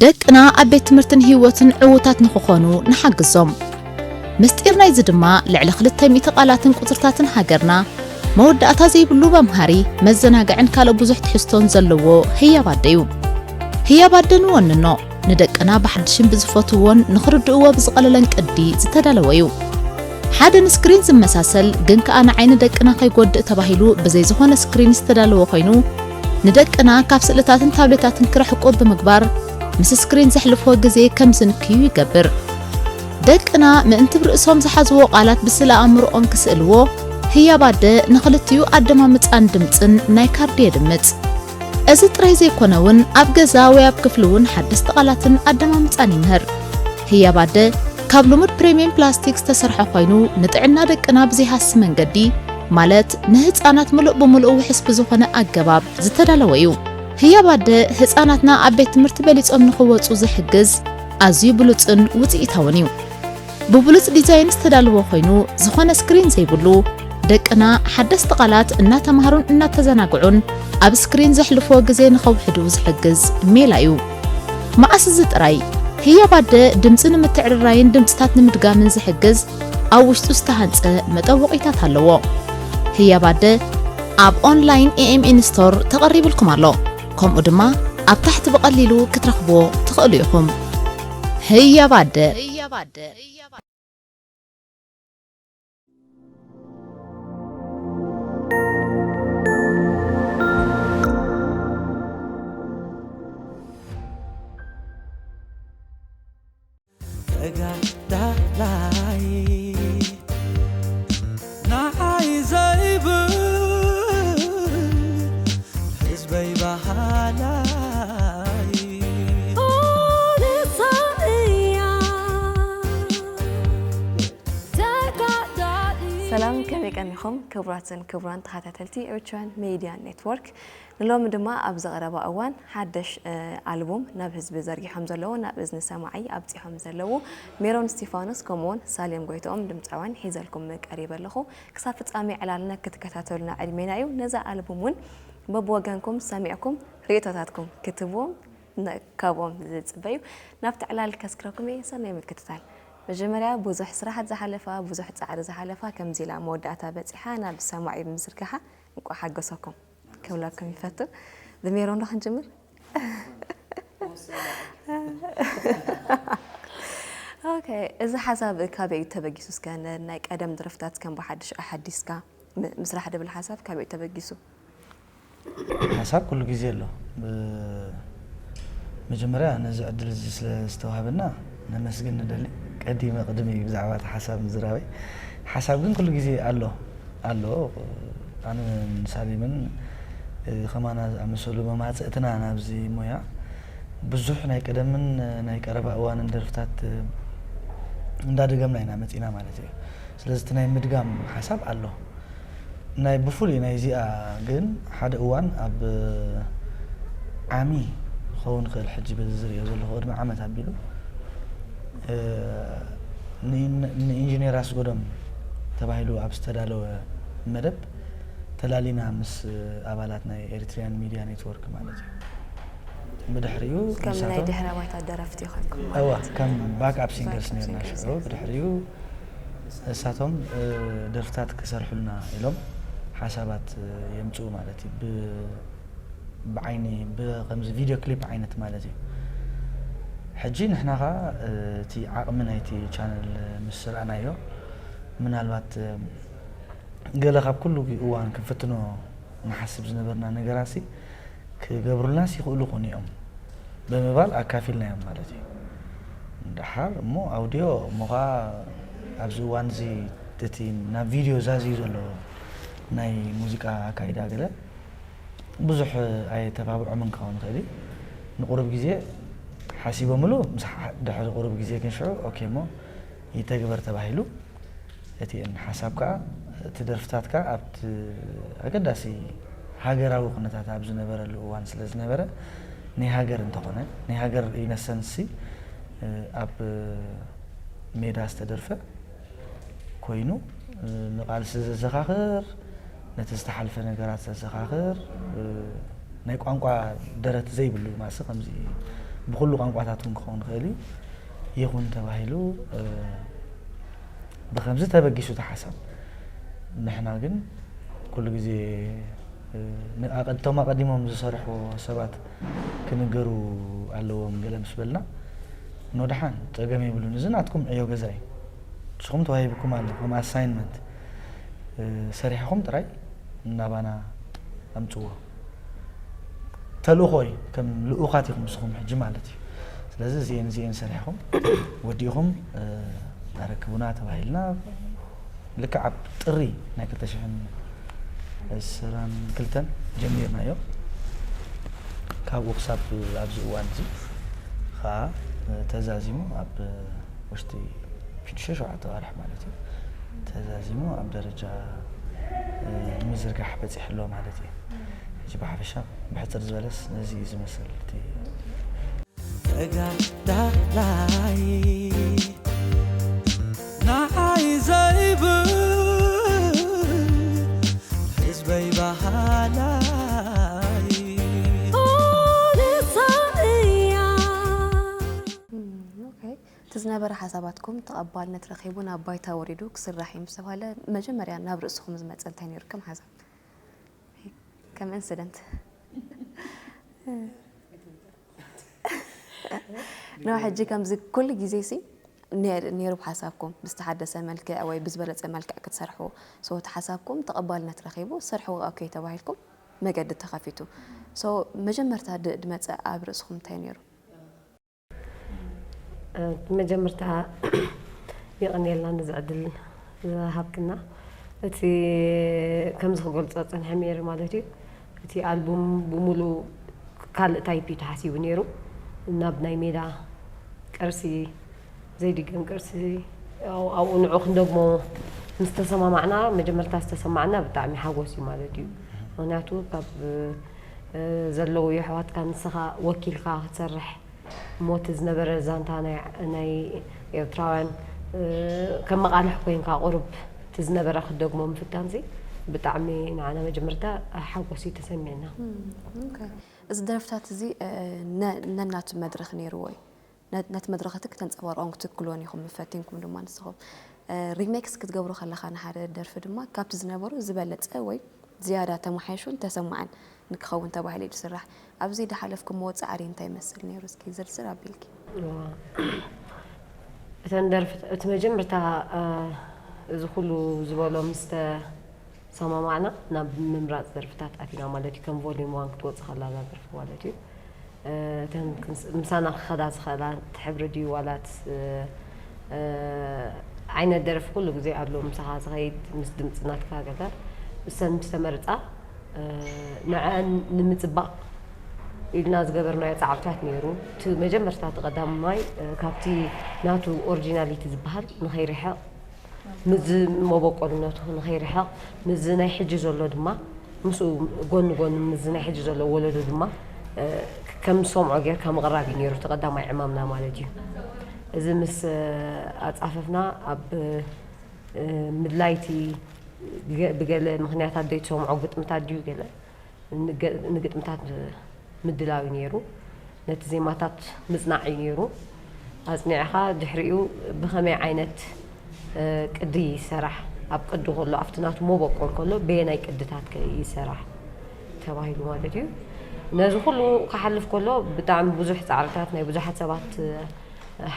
ደቅና ኣብ ቤት ትምህርትን ህይወትን ዕዉታት ንኽኾኑ ንሓግዞም። ምስጢር ናይዚ ድማ ልዕሊ ክልተ ሚእቲ ቃላትን ቁጽርታትን ሃገርና መወዳእታ ዘይብሉ መምሃሪ፣ መዘናግዕን ካልእ ብዙሕ ትሕዝቶን ዘለዎ ህያብ ኣደ እዩ። ህያብ ኣደ ንወንኖ፣ ንደቅና ብሓድሽን ብዝፈትውዎን ንኽርድእዎ ብዝቐለለን ቅዲ ዝተዳለወ እዩ። ሓደ ንስክሪን ዝመሳሰል ግን ከኣ ንዓይኒ ደቅና ከይጎድእ ተባሂሉ ብዘይ ዝኾነ ስክሪን ዝተዳለወ ኮይኑ፣ ንደቅና ካብ ስእልታትን ታብሌታትን ክርሕቁ ብምግባር ምስ ስክሪን ዘሕልፍዎ ግዜ ከም ዝንክዩ ይገብር። ደቅና ምእንቲ ብርእሶም ዝሓዝዎ ቃላት ብስእለ ኣእምሮኦም ክስእልዎ፣ ህያብ ኣደ ንኽልቲኡ ኣደማምጻን ድምጽን ናይ ካርዲ የድምጽ። እዚ ጥራይ ዘይኮነ እውን ኣብ ገዛ ወይ ኣብ ክፍሊ እውን ሓደስቲ ቃላትን ኣደማምጻን ይምህር። ህያብ ኣደ ካብ ልሙድ ፕሪምየም ፕላስቲክ ዝተሰርሐ ኮይኑ ንጥዕና ደቅና ብዘይሃሲ መንገዲ ማለት ንህፃናት ምሉእ ብምሉእ ውሕስ ብዝኾነ ኣገባብ ዝተዳለወ እዩ። ህያብ ኣደ ህፃናትና ኣብ ቤት ትምህርቲ በሊፆም ንኽወፁ ዝሕግዝ ኣዝዩ ብሉፅን ውፅኢታውን እዩ። ብብሉጽ ዲዛይን ዝተዳለወ ኮይኑ ዝኾነ ስክሪን ዘይብሉ፣ ደቅና ሓደስቲ ቃላት እናተማሃሩን እናተዘናግዑን ኣብ ስክሪን ዘሕልፍዎ ግዜ ንኸውሕዱ ዝሕግዝ ሜላ እዩ። መዓስ እዚ ጥራይ ህያብ ኣደ ድምጺ ንምትዕርራይን ድምጽታት ንምድጋምን ዝሕግዝ ኣብ ውሽጡ ዝተሃንጸ መጠወቒታት ኣለዎ። ህያብ ኣደ ኣብ ኦንላይን ኤኤምኤን ስቶር ተቐሪብልኩም ኣሎ። ከምኡ ድማ ኣብ ታሕቲ ብቐሊሉ ክትረኽብዎ ትኽእሉ ኢኹም። ህያብ ኣደ። ተጋዳላይ ንዓይ ዘይብል ህዝበይ በሃላይ። ሰላም፣ ከመይ ቀኒኹም ክቡራትን ክቡራን ተኸታተልቲ ኤርትራን ሜድያ ኔትወርክ? ንሎሚ ድማ ኣብዚ ቀረባ እዋን ሓደሽ ኣልቡም ናብ ህዝቢ ዘርጊሖም ዘለዉ፣ ናብ እዝኒ ሰማዒ ኣብጺሖም ዘለዉ ሜሮን እስቲፋኖስ ከምኡውን ሳሌም ጎይትኦም ድምጻውያን ሒዘልኩም ቀሪበ ኣለኹ። ክሳብ ፍጻሜ ዕላልና ክትከታተሉና ዕድሜና እዩ። ነዛ ኣልቡም እውን በብወገንኩም ሰሚዕኩም ርእይቶታትኩም ክትህብዎም ካብኦም ዝጽበ እዩ። ናብቲ ዕላል ከስክረኩም እየ። ሰናይ ምክትታል። መጀመርያ ብዙሕ ስራሓት ዝሓለፋ፣ ብዙሕ ጻዕሪ ዝሓለፋ ከምዚ ኢላ መወዳእታ በጺሓ ናብ ሰማዒ ብምስርግሓ እንቋዕ ሓጎሰኩም ክብለኩም ይፈቱ። ብሜሮን ዶ ክንጅምር? ኦኬ፣ እዚ ሓሳብ ካበይ እዩ ተበጊሱ? እስከ ነ- ናይ ቀደም ደርፍታት ከም ብሓድሽ ኣሓዲስካ ም- ምስራሕ ድብል ሓሳብ ካበይ እዩ ተበጊሱ? ሓሳብ ኩሉ ግዜ ኣሎ። መጀመርያ ነዚ ዕድል እዚ ስለ ዝተዋህበና ነመስግን ንደሊ። ቀዲመ ቅድሚ ብዛዕባ እቲ ሓሳብ ምዝራበይ፣ ሓሳብ ግን ኩሉ ግዜ ኣሎ ኣሎ። ኣነ ንሳሌምን ከማና ዝኣመሰሉ መማፅእትና ናብዚ ሞያ ብዙሕ ናይ ቀደምን ናይ ቀረባ እዋንን ደርፍታት እንዳደገምና ኢና መፂና ማለት እዩ። ስለዚ እቲ ናይ ምድጋም ሓሳብ ኣሎ። ናይ ብፍሉይ ናይዚኣ ግን ሓደ እዋን ኣብ ዓሚ ክኸውን ይኽእል፣ ሕጂ በዚ ዝርእዮ ዘለኹ ቅድሚ ዓመት ኣቢሉ ንኢንጂነር ኣስጎዶም ተባሂሉ ኣብ ዝተዳለወ መደብ ተላሊና ምስ ኣባላት ናይ ኤሪትሪያን ሚድያ ኔትወርክ ማለት እዩ። ብድሕሪኡ ከም ናይ ንሳቶም ድሕረ ባይታ ደረፍቲ ይኾንኩም እዋ ማለት እዩ። ከም ባክ ኣፕ ሲንገርስ ባክ ኣፕ ነርና ሲንገርስ ሽዑ። ነርና። ብድሕሪኡ እሳቶም እ፣ ደርፍታት ክሰርሑልና ኢሎም ሓሳባት እ፣ የምፅኡ ማለት እዩ። ብ- ብዓይኒ ብ- ከምዚ ቪድዮ ክሊፕ ዓይነት ማለት እዩ። ሕጂ ንሕና ኸዓ እ፣ እቲ ዓቕሚ ናይቲ ቻነል ምስ ርኣናዮ ምናልባት እ፣ ገለ ካብ ኩሉ እዋን ክንፍትኖ ንሓስብ ዝነበርና ነገራሲ ክገብሩልናስ ይኽእሉ ኾኑ እዮም ብምባል ኣካፊልናዮም ማለት እዩ። ደሓር እሞ ኣውድዮ እሞ ኸዓ ኣብዚ እዋን እዚ እቲ ናብ ቪድዮ ዛዝዩ ዘሎ ናይ ሙዚቃ ኣካይዳ ገለ ብዙሕ ኣየተባብዖምን ክኸውን ይኽእል እዩ። ንቁሩብ ግዜ ሓሲቦምሉ ምስ ሓ- ድሕሪ ቁሩብ ግዜ ግን ሽዑ ኦኬ እሞ ይተግበር ተባሂሉ። እቲኤን ሓሳብ ከዓ እቲ ደርፍታት ከዓ ኣብቲ ኣገዳሲ ሃገራዊ ኩነታት ኣብ ዝነበረሉ እዋን ስለ ዝነበረ ናይ ሃገር እንተኾነ ናይ ሃገር ኢነሰንሲ ኣብ ሜዳ ዝተደርፈ ኮይኑ ንቃልሲ ዘዘኻኽር ነቲ ዝተሓልፈ ነገራት ዘዘኻኽር ናይ ቋንቋ ደረት ዘይብሉ ማሲ ከምዚ ብኹሉ ቋንቋታት እውን ክኸውን ይኽእል እዩ። ይኹን ተባሂሉ ብከምዚ ተበጊሱ እቲ ሓሳብ። ንሕና ግን ኩሉ ግዜ እቶም ኣቐዲሞም ዝሰርሕዎ ሰባት ክንገሩ ኣለዎም ገለ ምስ በልና፣ ኖ ደሓን ጸገም የብሉን፣ እዚ ናትኩም ዕዮ ገዛ እዩ፣ ንስኹም ተዋሂብኩም ኣሎ ከም ኣሳይንመንት፣ ሰሪሕኹም ጥራይ እናባና ኣምጽዎ። ተልእኾ እዩ፣ ከም ልኡኻት ኢኹም ንስኹም ሕጂ ማለት እዩ። ስለዚ እዚኤን እዚኤን ሰሪሕኹም ወዲእኹም ኣረክቡና ተባሂልና። ልክዕ ኣብ ጥሪ ናይ ክልተ ሽሕን ዕስራን ክልተን ጀሚርናዮ። ካብኡ ክሳብ ኣብዚ እዋን እዚ ከዓ ተዛዚሙ ኣብ ውሽጢ ሽዱሽተ ሸውዓተ ኣዋርሕ ማለት እዩ ተዛዚሙ ኣብ ደረጃ ምዝርጋሕ በፂሑ ኣሎ ማለት እዩ። ሕጂ ብሓፈሻ ብሕፅር ዝበለስ ነዚ እዩ ዝመስል እቲ ተጋዳላይ ንዓይ ዘይብል ህዝበይ በሃላይ። እቲ ዝነበረ ሓሳባትኩም ተቐባልነት ረኺቡ ናብ ባይታ ወሪዱ ክስራሕ እዩ ምስተባህለ መጀመርያ ናብ ርእስኹም ዝመፀ እንታይ ነይሩ ከም ሓሳብ? ከም ኢንስደንት ኖ ሕጂ ከምዚ ኩሉ ግዜ ሲ ነይሩ ብሓሳብኩም ብዝተሓደሰ መልክዕ ወይ ብዝበለፀ መልክዕ ክትሰርሕዎ ሶ እቲ ሓሳብኩም ተቐባልነት ረኺቡ ስርሕዎ ኦኬ ተባሂልኩም መገዲ ተኸፊቱ ሶ መጀመርታ ድመፀ ኣብ ርእስኹም እንታይ ነይሩ? መጀመርታ የቐንየልና ነዚ ዕድል ዝሃብክና። እቲ ከምዚ ክገልፆ ፀንሐ ሜሪ ማለት እዩ። እቲ ኣልቡም ብሙሉ ካልእ ታይፕ እዩ ተሓሲቡ ነይሩ። ናብ ናይ ሜዳ ቅርሲ ዘይድገም ቅርሲ ኣብኡ ንዑ ክንደግሞ ምስ ተሰማማዕና መጀመርታ ዝተሰማዕና ብጣዕሚ ሓጎስ እዩ ማለት እዩ። ምክንያቱ ካብ ዘለዉ የሕዋትካ ንስኻ ወኪልካ ክትሰርሕ እሞ እቲ ዝነበረ ዛንታ ናይ ኤርትራውያን ከም መቓልሕ ኮይንካ ቁሩብ እቲ ዝነበረ ክትደግሞ ምፍታንሲ ብጣዕሚ ንዓና መጀመርታ ሓጎስ እዩ ተሰሚዕና። እዚ ደርፍታት እዚ ነናቱ መድረኽ ነይርዎ እዩ። ነቲ መድረኽ እቲ ክተንጸባርቖን ክትክልዎን ኢኹም ፈቲንኩም ድማ ንስኹም። ሪሜክስ ክትገብሩ ከለኻ ንሓደ ደርፊ ድማ ካብቲ ዝነበሩ ዝበለጸ ወይ ዝያዳ ተመሓይሹን ተሰማዕን ንክኸውን ተባሂሉ እዩ ዝስራሕ። ኣብዚ ድሓለፍኩምዎ ጻዕሪ እንታይ ይመስል ነይሩ እስኪ ዝርዝር ኣቢልኪ። እተን ደርፍታት እቲ መጀመርታ እዚ ኩሉ ዝበሎ ምስ ተሰማማዕና ናብ ምምራጽ ደርፍታት ኣቲና ማለት እዩ። ከም volume one ክትወጽእ ከላ እዛ ደርፊ ማለት እዩ። እተን ምሳና ክኸዳ ዝኽእላ እቲ ሕብሪ ድዩ ዋላ እቲ ዓይነት ደርፊ ኩሉ ግዜ ኣሎ ምሳኻ ዝኸይድ ምስ ድምፂ ናትካ ገለ እሰን ምስ ተመርፃ ንዐአን ንምፅባቕ ኢልና ዝገበርናዮ ፃዕርታት ነይሩ። እቲ መጀመርታ እቲ ቀዳማይ ካብቲ ናቱ ኦሪጂናሊቲ ዝበሃል ንኸይርሕቕ ምዚ መበቆልነቱ ንኸይርሕቕ ምዚ ናይ ሕጂ ዘሎ ድማ ምስኡ ጎኒ ጎኒ ምዚ ናይ ሕጂ ዘሎ ወለዶ ድማ ከም ዝሰምዖ ጌርካ ምቕራብ እዩ ነይሩ እቲ ቀዳማይ ዕማምና ማለት እዩ። እዚ ምስ ኣፃፈፍና ኣብ ምድላይቲ ብገለ ምኽንያታት ዘይትሰምዖ ግጥምታት ድዩ ገለ ንግጥምታት ምድላው እዩ ነይሩ። ነቲ ዜማታት ምፅናዕ እዩ ነይሩ። ኣፅኒዕኻ ድሕሪኡ ብኸመይ ዓይነት ቅዲ ይሰራሕ፣ ኣብ ቅዲ ከሎ ኣብቲ ናቱ መበቆል ከሎ በየናይ ቅድታት ከ ይሰራሕ ተባሂሉ ማለት እዩ። ነዚ ኩሉ ክሓልፍ ከሎ ብጣዕሚ ብዙሕ ፃዕርታት ናይ ብዙሓት ሰባት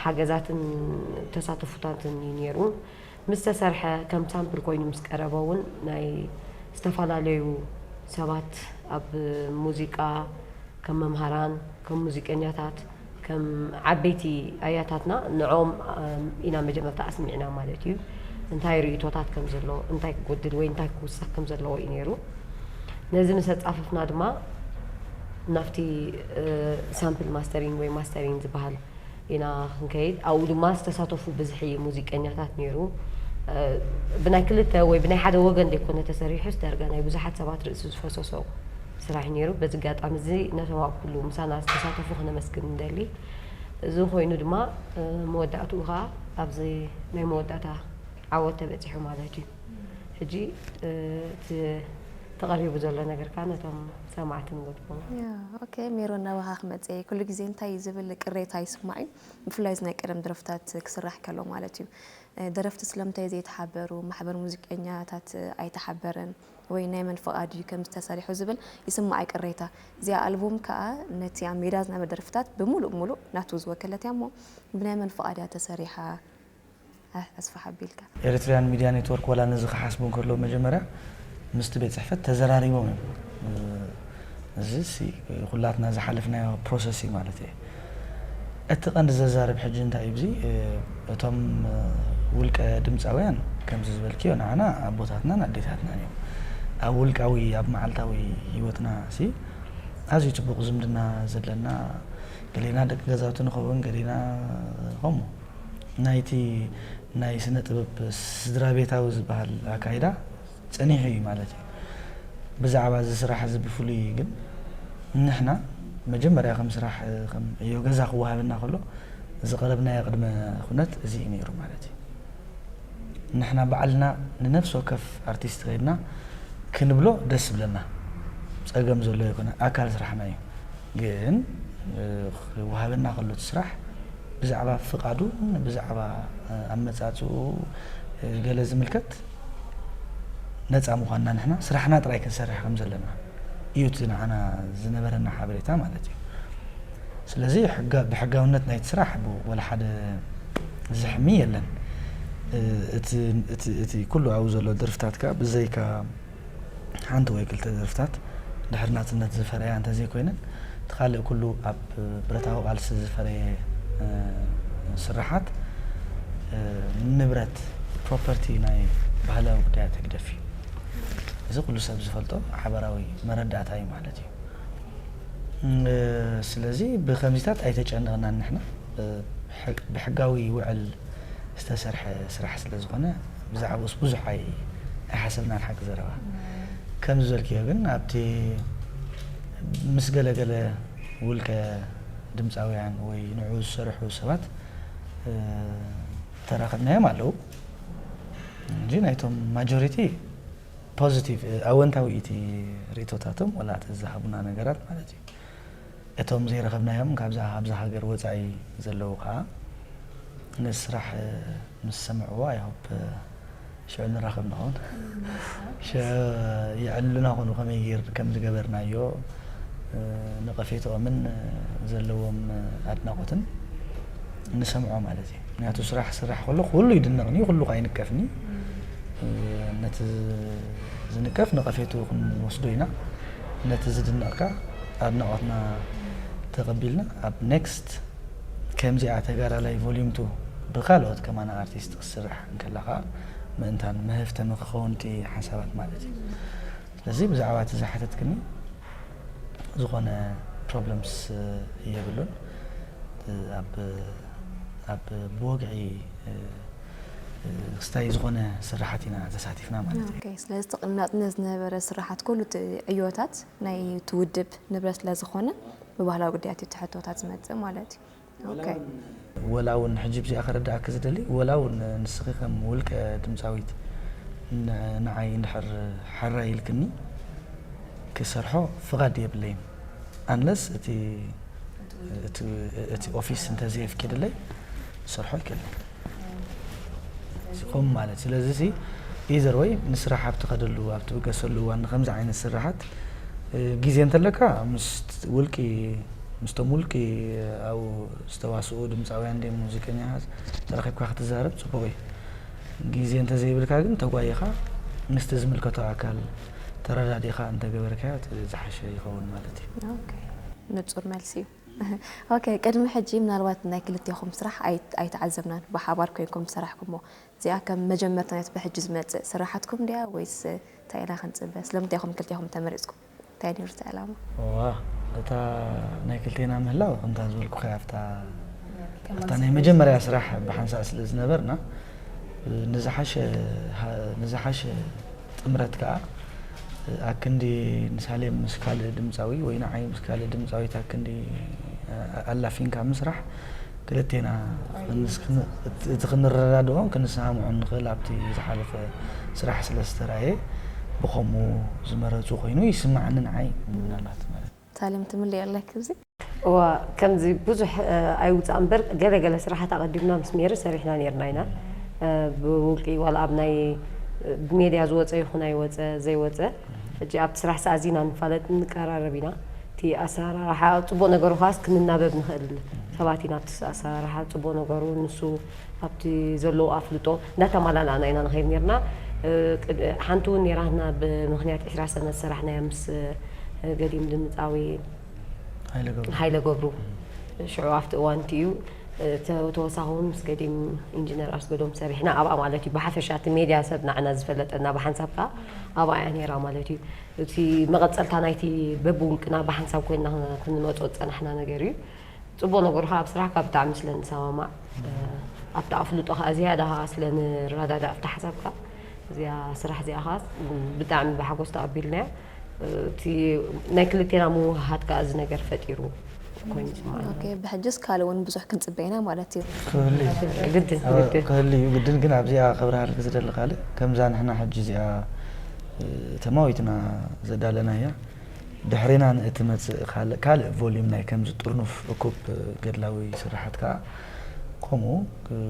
ሓገዛትን ተሳተፉታትን እዩ ነይሩ። ምስ ተሰርሐ ከም ሳምፕል ኮይኑ ምስ ቀረበ እውን ናይ ዝተፈላለዩ ሰባት ኣብ ሙዚቃ ከም መምሃራን ከም ሙዚቀኛታት ከም ዓበይቲ ኣያታትና ንዕኦም ኢና መጀመርታ ኣስሚዕና ማለት እዩ። እንታይ ርእቶታት ከም ዘሎ እንታይ ክጎድል ወይ እንታይ ክውሰኽ ከም ዘለዎ እዩ ነይሩ። ነዚ ምስ ኣፃፈፍና ድማ ናብቲ ሳምፕል ማስተሪንግ ወይ ማስተሪንግ ዝበሃል ኢና ክንከይድ ኣብኡ ድማ ዝተሳተፉ ብዝሒ ሙዚቀኛታት ነይሩ። ብናይ ክልተ ወይ ብናይ ሓደ ወገን ዘይኮነ ተሰሪሑስ ዳርጋ ናይ ብዙሓት ሰባት ርእሲ ዝፈሰሶ ስራሕ ነይሩ። በዚ ኣጋጣሚ እዚ ነቶም ኣብ ኩሉ ምሳና ዝተሳተፉ ክነመስግን ንደሊ። እዚ ኮይኑ ድማ መወዳእትኡ ከዓ ኣብዚ ናይ መወዳእታ ዓወት ተበፂሑ ማለት እዩ። ሕጂ እቲ ተቐሪቡ ዘሎ ነገር ከዓ ነቶም ሰማዕቲ ንገድፎም። ኦኬ፣ ሜሮን፣ ናባኻ ክመጽእ እየ። ኩሉ ግዜ እንታይ ዝብል ቅሬታ ይስማዕ እዩ፣ ብፍላይ እዚ ናይ ቀደም ደርፍታት ክስራሕ ከሎ ማለት እዩ። ደረፍቲ ስለምንታይ ዘይተሓበሩ፣ ማሕበር ሙዚቀኛታት ኣይተሓበረን ወይ ናይ መን ፍቓድ እዩ ከምዚ ተሰሪሑ ዝብል ይስማዕ እዩ ቅሬታ። እዚኣ ኣልቡም ከዓ ነቲ ኣብ ሜዳ ዝነበረ ደርፍታት ብምሉእ ብምሉእ ናቱ ዝወከለት እያ እሞ ብናይ መን ፍቓድ እያ ተሰሪሓ? ኣስፍሕ ኣቢልካ። ኤሪትሪያን ሚድያ ኔትወርክ ዋላ ነዚ ክሓስቡ እንከለዉ መጀመርያ ምስቲ ቤት ፅሕፈት ተዘራሪቦም እዮም። እዚ ኩላትና ዝሓለፍናዮ ፕሮሰስ እዩ ማለት እየ። እቲ ቀንዲ ዘዛርብ ሕጂ እንታይ እዩ? እቶም ውልቀ ድምፃውያን ከምዚ ዝበልክዮ ንዓና ኣቦታትናን ኣዴታትናን እዮም። ኣብ ውልቃዊ ኣብ መዓልታዊ ህይወትና ሲ ኣዝዩ ፅቡቕ ዝምድና ዘለና ገሌና ደቂ ገዛውቲ ንኸውን ገሌና ከምኡ ናይቲ ናይ ስነ ጥበብ ስድራ ቤታዊ ዝበሃል ኣካይዳ ጸኒሑ እዩ ማለት እዩ። ብዛዕባ እዚ ስራሕ እዚ ብፍሉይ ግን ንሕና መጀመርያ ከም ስራሕ ከም ዕዮ ገዛ ክወሃበና ከሎ ዝቐረብናዮ ቅድመ ኩነት እዚ እዩ ነይሩ ማለት እዩ። ንሕና ባዕልና ንነፍሲ ወከፍ ኣርቲስት ከይድና ክንብሎ ደስ ዝብለና ጸገም ዘሎ ኣይኮነ ኣካል ስራሕና እዩ። ግን ክወሃበና ከሎ እቲ ስራሕ ብዛዕባ ፍቓዱ ብዛዕባ ኣመፃፅኡ ገለ ዝምልከት ነፃ ምዃንና ንሕና ስራሕና ጥራይ ክንሰርሕ ከም ዘለና እዩ እቲ ንዓና ዝነበረና ሓበሬታ ማለት እዩ። ስለዚ ብሕጋውነት ናይቲ ስራሕ ወላ ሓደ ዝሕሚ የለን። እቲ ኩሉ ኣብኡ ዘሎ ደርፍታት ከዓ ብዘይካ ሓንቲ ወይ ክልተ ደርፍታት ድሕሪ ናፅነት ዝፈረያ እንተዘይኮይነን እቲ ካልእ ኩሉ ኣብ ብረታዊ ቃልሲ ዝፈረየ ስራሓት ንብረት ፕሮፐርቲ ናይ ባህላዊ ጉዳያት ህግደፍ እዩ። እዚ ኩሉ ሰብ ዝፈልጦ ሓበራዊ መረዳእታ እዩ ማለት እዩ። ስለዚ ብከምዚታት ኣይተጨነቕናን ንሕና ብሕጋዊ ውዕል ዝተሰርሐ ስራሕ ስለ ዝኾነ ብዛዕባኡስ ብዙሕ ኣይሓሰብናን ሓቂ ዘረባ። ከም ዝበልክዮ ግን ኣብቲ ምስ ገለገለ ውልቀ ድምፃውያን ወይ ንዑ ዝሰርሑ ሰባት ተራኸብናዮም ኣለዉ እንጂ ናይቶም ማጆሪቲ ፖዚቲቭ ኣወንታዊ እቲ ርእቶታቶም ወላ እቲ ዝሃቡና ነገራት ማለት እዩ። እቶም ዘይረኸብናዮም ካብዛ ካብዛ ሃገር ወፃኢ ዘለዉ ከዓ ነዚ ስራሕ ምስ ሰምዕዎ ኣይሆፕ ሽዑ ንራኸብ ንኸውን። የዕልሉና ኮኑ ከመይ ገይር ከም ዝገበርናዮ ነቐፌትኦምን ዘለዎም ኣድናቖትን ንሰምዖ ማለት እዩ። ምክንያቱ ስራሕ ስራሕ ከሎ ኩሉ ይድነቕኒ ኩሉ ከዓ ይንቀፍኒ። ነቲ ዝንቀፍ ነቐፌቱ ክንወስዶ ኢና። ነቲ ዝድነቕካ ኣድናቖትና ተቐቢልና ኣብ ኔክስት ከምዚኣ ተጋዳላይ volume two ብካልኦት ከማና ኣርቲስት ክስራሕ እንከላ ከዓ ምእንታን መህፍተሚ ክኸውን እቲ ሓሳባት ማለት እዩ። ስለዚ ብዛዕባ እቲ ዝሓተትክኒ ዝኾነ problems የብሉን። ኣብ ኣብ ብወግዒ ክስታይ ዝኾነ ስራሓት ኢና ተሳቲፍና ማለት እዩ። ስለዚ ተቐናጥነት ዝነበረ ስራሓት ኩሉ እቲ ዕዮታት ናይ እቲ ውድብ ንብረት ስለ ዝኾነ ብባህላዊ ጉዳያት እዩ እቲ ሕቶታት ዝመፅእ ማለት እዩ። ወላ እውን ሕጂ ብዚኣ ከረዳእኪ ዝደሊ ወላ እውን ንስኺ ከም ውልቀ ድምፃዊት ንዓይ እንድሕር ሓራይ ኢልክኒ ክሰርሖ ፍቓድ የብለይን። ኣንለስ እቲ እቲ ኦፊስ እንተዘየፍቂድለይ ክሰርሖ ኣይክእልን። ከምኡ ማለት ስለዚ ሲ ኢዘር ወይ ንስራሕ ኣብ ትኸደሉ ኣብ ትብገሰሉ እዋን ንከምዚ ዓይነት ስራሓት ግዜ እንተለካ ምስ ውልቂ ምስቶም ውልቂ ኣብኡ ዝተዋስኡ ድምፃውያን ድዮም ሙዚቀኛታት ተረኺብካ ክትዛረብ ፅቡቕ እዩ። ግዜ እንተዘይብልካ ግን ተጓይኻ ምስቲ ዝምልከቶ ኣካል ተረዳዲኻ እንተገበርካዮ እቲ ዝሓሸ ይኸውን ማለት እዩ። ንፁር መልሲ እዩ። ኦኬ፣ ቅድሚ ሕጂ ምናልባት ናይ ክልቴኹም ስራሕ ኣይተዓዘብናን፣ ብሓባር ኮይንኩም ዝሰራሕኩሞ። እዚኣ ከም መጀመርታ ናይቲ ብሕጂ ዝመፅእ ስራሓትኩም ድያ ወይስ እንታይ ኢና ክንፅበ? ስለምንታይ ኢኹም ክልቴኹም ተመሪፅኩም? እንታይ ነይሩ እቲ ዕላማ? እዋ እታ ናይ ክልቴና ምህላው ከምታ ዝበልኩኻ ኣብታ ኣብታ ናይ መጀመርያ ስራሕ ብሓንሳእ ስለ ዝነበርና ንዝሓሸ ንዝሓሸ ጥምረት ከዓ ኣክንዲ ንሳሌም ምስ ካልእ ድምፃዊ ወይ ንዓይ ምስ ካልእ ድምፃዊት ኣክንዲ ኣላፊንካ ምስራሕ ክልቴና እቲ ክንረዳድኦን ክንሰማምዖን ንኽእል ኣብቲ ዝሓለፈ ስራሕ ስለ ዝተረኣየ ብኸምኡ ዝመረጹ ኮይኑ ይስምዓኒ ንዓይ ምናልባት ማለት እዩ። ሳሌም ትምልእ ኣለኪ እዚ እዋ ከምዚ ብዙሕ እ፣ ኣይውፃእ እምበር ገለገለ ስራሓት ኣቐዲምና ምስ ሜሪ ሰሪሕና ነርና ኢና። እ፣ ብውልቂ ዋላ ኣብ ናይ እ፣ ብሜድያ ዝወፀ ይኹን ኣይወፀ ዘይወፀ ሕጂ ኣብቲ ስራሕ ሰኣዚና ንፋለጥ ንቀራረብ ኢና። እቲ ኣሰራርሓ ፅቡቕ ነገሩ ከዓስ ክንናበብ ንኽእል ሰባት ኢና። ኣብቲ ኣሰራርሓ ፅቡቕ ነገሩ ንሱ ኣብቲ ዘለዎ ኣፍልጦ እንዳተማላላእና ኢና ንኸይድ ነርና። እ፣ ቅድ- ሓንቲ እውን ነራህና ብምኽንያት ዕስራ ሰነ ዝሰራሕናያ ምስ እ፣ ገዲም ድምፃዊ ሃይለ ገብሩ ሃይለ ገብሩ ሽዑ ኣብቲ እዋን እቲ እዩ። ተ- ተወሳኺ እውን ምስ ገዲም ኢንጂነር ኣስገዶም ሰሪሕና ኣብኣ ማለት እዩ። ብሓፈሻ እቲ ሜድያ ሰብ ንዓና ዝፈለጠና ብሓንሳብ ከዓ ኣብኣ እያ ነይራ ማለት እዩ። እቲ መቐፀልታ ናይቲ በብውልቅና ብሓንሳብ ኮይንና ክንመፆ ዝፀናሕና ነገር እዩ። ፅቡቅ ነገሩ ከዓ ኣብ ስራሕ ካብ ብጣዕሚ ስለ ንሰማማዕ ኣብቲ ኣፍልጦ ከዓ ዝያዳ ከዓ ስለ ንረዳዳእ ኣብቲ ሓሳብ ከዓ እዚኣ ስራሕ እዚኣ ከዓ ብጣዕሚ ብሓጎስ ተቐቢልናያ። እቲ ናይ ክልቴና ምውህሃድ ከዓ እዚ ነገር ፈጢሩ ኮይኑ ይስማዓኒ። ኦኬ፣ ብሕጅስ ካልእ እውን ብዙሕ ክንፅበ ኢና ማለት እዩ። ክህሉ እዩ። ግድን ኣብ- ግድን ክህሉ እዩ ግድን ግን ኣብዚኣ ክብርሃልክ ዝደሊ ካልእ ከምዛ ንሕና ሕጂ እዚኣ እ፣ ተማዊትና ዘዳለናያ ድሕሬና ንእትመፅእ ካልእ ካልእ ቮሊዩም ናይ ከምዚ ጥርኑፍ እኩብ ገድላዊ ስራሓት ከዓ ከምኡ እ፣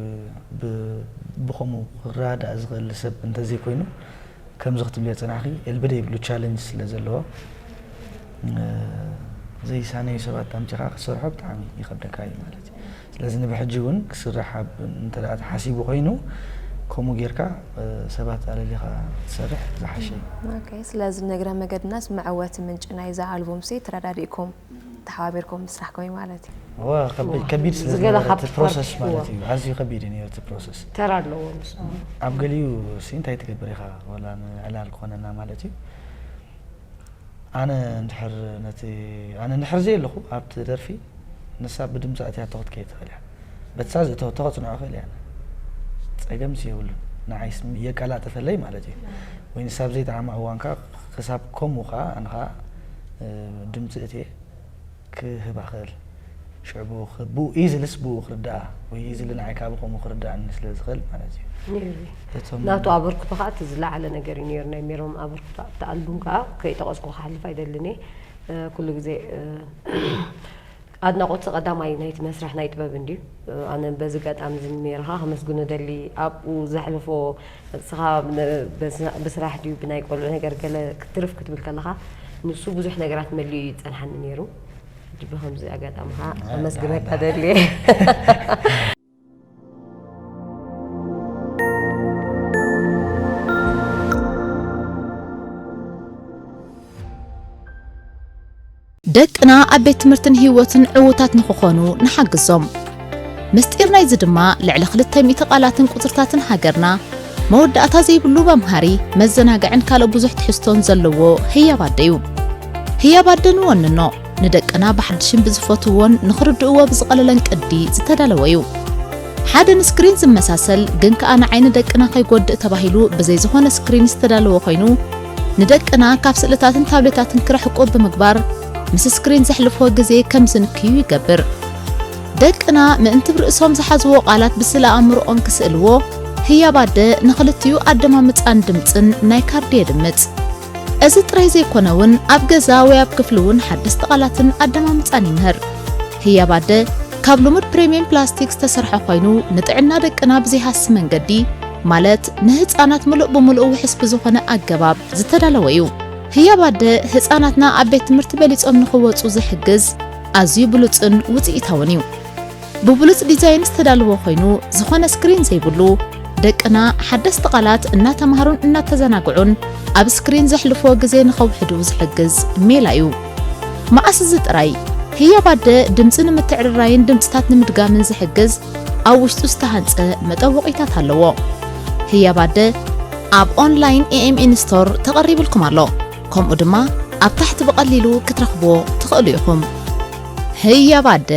ብ- ብኸምኡ ክረዳእ ዝኽእል ሰብ እንተዘይኮይኑ ከምዚ ክትብልዮ ፅናሕኪ ኤልብደ ይብሉ ቻለንጅ ስለ ዘለዎ እ፣ ዘይሳነዩ ሰባት ኣምፂኻ ክትሰርሖ ብጣዕሚ ይኸብደካ እዩ ማለት እዩ። ስለዚ ንብሕጂ እውን ክስራሕ ኣብ እንተ ደኣ ተሓሲቡ ኮይኑ ከምኡ ጌርካ እ፣ ሰባት ኣለሊኻ ክትሰርሕ ዝሓሸ እዩ። ኦኬ፣ ስለዚ ንእግረ መገድናስ መዐወቲ ምንጪ ናይዛ ኣልቡም ሲ ተረዳዲእኩም ተሓባቢርኩም ምስራሕኩም እዩ ማለት እዩ። እዋ ከቢድ- ከቢድ ስለ ዝገለ ዝነበረ ካብቲ እቲ ፕሮሰስ ፓርቲ ማለት እዋ። እዩ ኣዝዩ ከቢድ እዩ ነይሩ እቲ ፕሮሰስ። ተራ ኣለዎ ንሱ። ኣብ ገሊኡ ሲ እንታይ ትገብር ኢኻ ዋላ ንዕላል ክኾነና ማለት እዩ። ኣነ እንድሕር ነቲ ኣነ እንድሕር ዘይ ኣለኹ ኣብቲ ደርፊ ንሳ ብድምፃ እቲኣቶ ክትከይድ ትኽእል እያ። በትሳ ዝእተወቶ ከፅንዖ ክእል እያ። ፀገምስ የብሉን። ንዓይስ የቀላጥፈለይ ማለት እዩ። ወይ ንሳ ኣብ ዘይጠዓማ እዋን ከዓ ክሳብ ከምኡ ከዓ ኣነ ከዓ እ፣ ድምፂ እትየ ክህባ ክእል። ሽዑ ብኡ ክ- ብኡ ኢዝልስ ብኡ ክርዳኣ ወይ ኢዝሊ ንዓይ ከዓ ብከምኡ ክርዳኣኒ ስለ ዝኽእል ማለት እዩ። ነይሩ እዩ። እቶም ናቱ ኣበርክቶ ከዓ እቲ ዝለዓለ ነገር እዩ ነይሩ። ናይ ሜሮን ኣበርክቶ ኣብቲ ኣልቡም ከዓ ከይጠቐስኩ ክሓልፍ ኣይደልን እየ። እ፣ ኩሉ ግዜ እ፣ ኣድናቖት ቀዳማይ ናይቲ መስርሕ ናይ ጥበብ እንድዩ። እ፣ ኣነ በዚ ኣጋጣሚ እዚ ሜሮኻ ከመስግኖ ደሊ ኣብኡ ዘሕለፎ ንስኻ ብ- በስ- ብስራሕ ድዩ ብናይ ቆልዑ ነገር ገለ ክትርፍ ክትብል ከለኻ ንሱ ብዙሕ ነገራት መሊኡ እዩ ዝፀንሓኒ ነይሩ። ሕጂ ብኸምዚ ኣጋጣሚ ከዓ ኣመስግነካ ደሊ። ደቅና ኣብ ቤት ትምህርትን ህይወትን ዕዉታት ንኽኾኑ ንሓግዞም። ምስጢር ናይዚ ድማ ልዕሊ ክልተ ሚእቲ ቃላትን ቁጽርታትን ሃገርና፣ መወዳእታ ዘይብሉ መምሃሪ፣ መዘናግዕን ካልእ ብዙሕ ትሕዝቶን ዘለዎ ህያብ ኣደ እዩ። ህያብ ኣደ ንወንኖ፣ ንደቅና ብሓድሽን ብዝፈትውዎን ንኽርድእዎ ብዝቐለለን ቅዲ ዝተዳለወ እዩ። ሓደ ንስክሪን ዝመሳሰል ግን ከኣ ንዓይኒ ደቅና ከይጎድእ ተባሂሉ ብዘይ ዝኾነ ስክሪን ዝተዳለወ ኮይኑ፣ ንደቅና ካብ ስእልታትን ታብሌታትን ክርሕቁ ብምግባር፣ ምስ ስክሪን ዘሕልፍዎ ግዜ ከም ዝንክዩ ይገብር። ደቅና ምእንቲ ብርእሶም ዝሓዝዎ ቃላት ብስእለ ኣእምሮኦም ክስእልዎ፣ ህያብ ኣደ ንኽልቲኡ ኣደማምጻን ድምጽን ናይ ካርዲ የድምጽ። እዚ ጥራይ ዘይኮነ እውን ኣብ ገዛ ወይ ኣብ ክፍሊ እውን ሓደስቲ ቃላትን ኣደማምጻን ይምህር። ህያብ ኣደ ካብ ልሙድ ፕሪምየም ፕላስቲክ ዝተሰርሐ ኮይኑ ንጥዕና ደቅና ብዘይሃሲ መንገዲ ማለት ንህፃናት ምሉእ ብምሉእ ውሕስ ብዝኾነ ኣገባብ ዝተዳለወ እዩ። ህያብ ኣደ ህፃናትና ኣብ ቤት ትምህርቲ በሊፆም ንኽወፁ ዝሕግዝ ኣዝዩ ብሉፅን ውፅኢታውን እዩ። ብብሉፅ ዲዛይን ዝተዳለወ ኮይኑ ዝኾነ ስክሪን ዘይብሉ ደቅና ሓደስቲ ቃላት እናተምሃሩን እናተዘናግዑን ኣብ ስክሪን ዘሕልፍዎ ግዜ ንኸውሕዱ ዝሕግዝ ሜላ እዩ። መዓስ እዚ ጥራይ ህያብ ኣደ ድምፂ ንምትዕርራይን ድምፅታት ንምድጋምን ዝሕግዝ ኣብ ውሽጡ ዝተሃንፀ መጠወቒታት ኣለዎ። ህያብ ኣደ ኣብ ኦንላይን ኤኤምኤን ስቶር ተቐሪብልኩም ኣሎ። ከምኡ ድማ ኣብ ታሕቲ ብቐሊሉ ክትረኽብዎ ትኽእሉ ኢኹም። ህያብ ኣደ